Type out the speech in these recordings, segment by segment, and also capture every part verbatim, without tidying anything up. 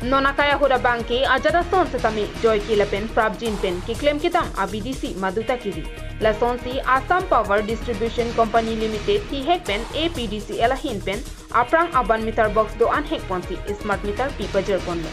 Non akai ahut abangke ajat ason setame joike lapen prapjin pen keklem kedam a-B D C Madhu Takiri. Lasonsi Assam Power Distribution Company Limited hihek pen A P D C L ahin pen aphrang aban meter box do-an hek ponsi smart meter pi pajir ponlo.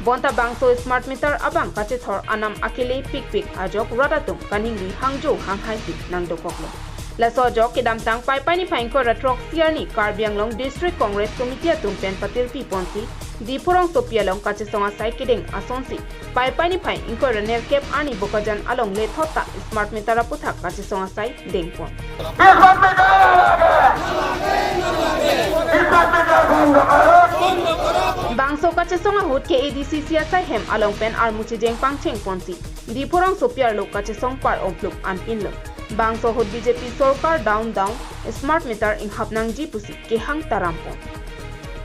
Bonta bangso smart meter abang kachethor anam akele pikpik ajok rat atum kaningri hangjo hanghaisi nangdokoklo. Laso ajok kedamtang Paipai niphai ingkoi ra throk siarni Karbi Anglong District Congress Committee atum pen patirpi ponsi Diphu rongsopi along kachesong asai kedeng asonsi Paipai niphai ingkoi ra nerkep arni Bokajan along lethot ta smart meter aputhak kachesong asai dengpon. Bangso kachesong ahut K A D C C asai hem along pen armu chejeng pangcheng ponsi Diphu rongsopi arlo kachesong par-ongplup anpinlo. Bangso ahut B J P sorkar down down smart meter inghap nangji pusi kehang taram pon.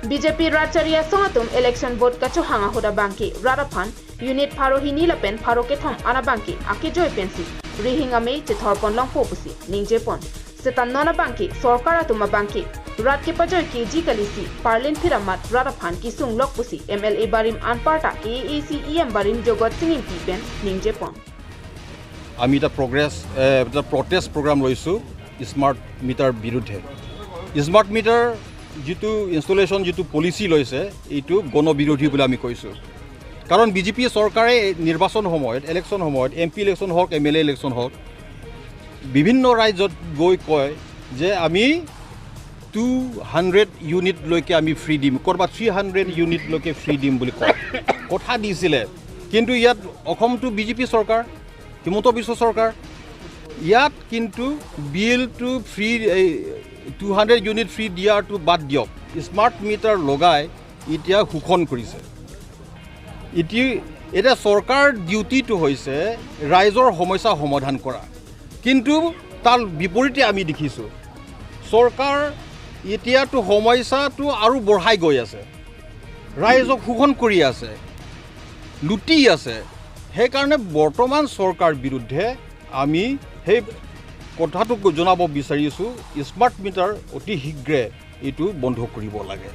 B J P rat chari asong atum election vote kachohang ahut abangke rat aphan unit pharo hini lapen pharo kethom an abangke akejoi pensi rihing amei chethor pon longpo pusi ningje pon. Seta non abangke sorkar atum abangke rat kepajoi keji kalisi parlin phiramat rat aphan kesung lok pusi M L A barim anparta K A A C E M barim Jogot Sing Ingti pen ningje pon. আমি এটা প্ৰগ্ৰেছ এটা protest programme লৈছোঁ smart meter বিৰুদ্ধে। Smart meter যিটো ইনষ্টলেশ্যন যিটো পলিচি লৈছে, এইটো গণবিৰোধী বুলি আমি কৈছোঁ। কাৰণ বি জে পি চৰকাৰে নিৰ্বাচন সময়ত, ইলেকশ্যন সময়ত, এম পি ইলেকশ্যন হওক, এম এল এ ইলেকশ্যন হওক, বিভিন্ন ৰাজ্যত গৈ কয় যে আমি টু হাণ্ড্ৰেড ইউনিটলৈকে আমি ফ্ৰী দিম, ক'ৰবাত থ্ৰী হাণ্ড্ৰেড ইউনিটলৈকে ফ্ৰী দিম বুলি কয়, কথা দিছিলে। কিন্তু ইয়াত অসমটো বি জে পি চৰকাৰ, হিমন্ত বিশ্ব চৰকাৰ, ইয়াত কিন্তু বিলটো ফ্ৰী, এই টু হাণ্ড্ৰেড ইউনিট ফ্ৰী দিয়াৰটো বাদ দিয়ক, স্মাৰ্ট মিটাৰ লগাই এতিয়া শোষণ কৰিছে। এতিয়া এতিয়া চৰকাৰ ডিউটিটো হৈছে ৰাইজৰ সমস্যা সমাধান কৰা, কিন্তু তাৰ বিপৰীতে আমি দেখিছোঁ চৰকাৰ এতিয়াতো সমস্যাটো আৰু বঢ়াই গৈ আছে, ৰাইজক শোষণ কৰি আছে, লুটি আছে। সেইকাৰণে বৰ্তমান চৰকাৰ বিৰুদ্ধে আমি সেই কথাটো জনাব বিচাৰিছোঁ, স্মাৰ্ট মিটাৰ অতি শীঘ্ৰে এইটো বন্ধ কৰিব লাগে।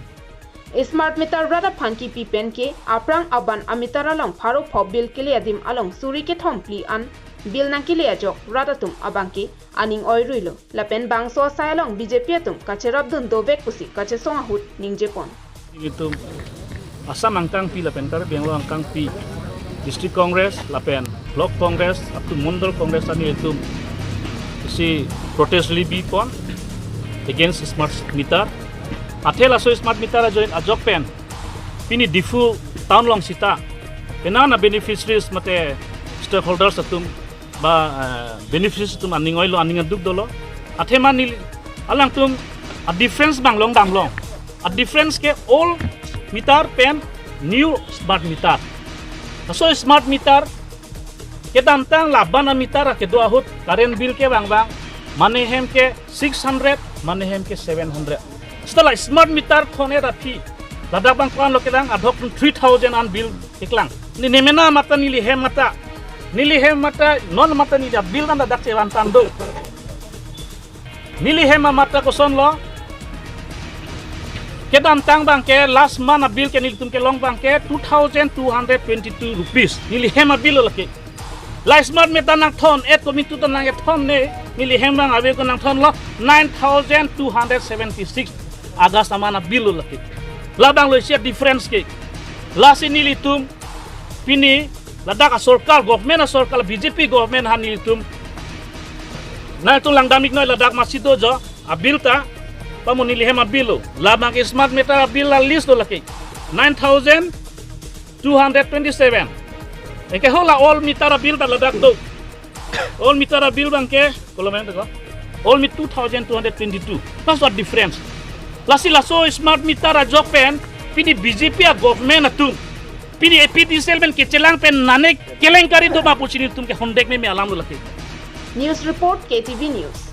Smart meter rat aphan kipi pen ke aphrang aban ameter along pharo pho bill kele adim along suri kethom phli an bill nangkele ajok rat atum abangke aning oiruilo. Lapen bangso asai along B J P atum kacherapdun dovek pusi kachesong ahut ningje pon. Itum Assam angkangpi lapen Karbi Anglong angkangpi, District Congress lapen Block Congress up to Mondol Congress ani itum isi protest rally bipon against smart meter. Athe laso smart meter ajoin ajok pen pini Diphu town along sita penang na beneficiaries mate stakeholders atum ba eh, beneficiaries atum aning oilo, aning aduk dolo. Athema neli alangtum a difference bang long damlong. A difference ke old meter pen new smart meter. Laso smart meter kedamtang laban ameter akedo ahut current bill ke bang bang, mane hem ke six hundred, mane hem ke seven hundred. Seta la smart meter thon-et aphi ladak bang ko-anlo kedang adhok three thousand an bill keklang. Ni nemena mata neli hem mata, neli hem mata non mata neli bill an ladak chevan tando. Neli hem mata kosonlo? Kedamtang bang ke last month abill ke nelitum kelong bang ke two thousand two hundred twenty-two rupees. Neli hem abill lo lake. La smart meter nangthon-et komitu ta nangkethon ne, neli hem bang abill ko nangthonlo nine thousand two hundred seventy-six August aman abill lo lake. Labang lo isi difference ke. Lasi nelitum pini ladak asorkar, government asorkar, B J P government ha nelitum nangtum langdam-iknoi ladak masi do jo abill ta pamo neli hem abill lo. Labang ke smart meter abill la list lo lake nine thousand two hundred twenty-seven. Eke hola old meter abill ta ladak do. Old meter abill bang ke kolomen ko. Old meter two thousand two hundred twenty-two. That's what difference. Lasi laso smart meter ajok pen pini B J P a government atum pini A P D C L pen kechelang pen nane kelengkari do ma pusi nelitum ke hondek meme alam lo lake. News report, K T V News.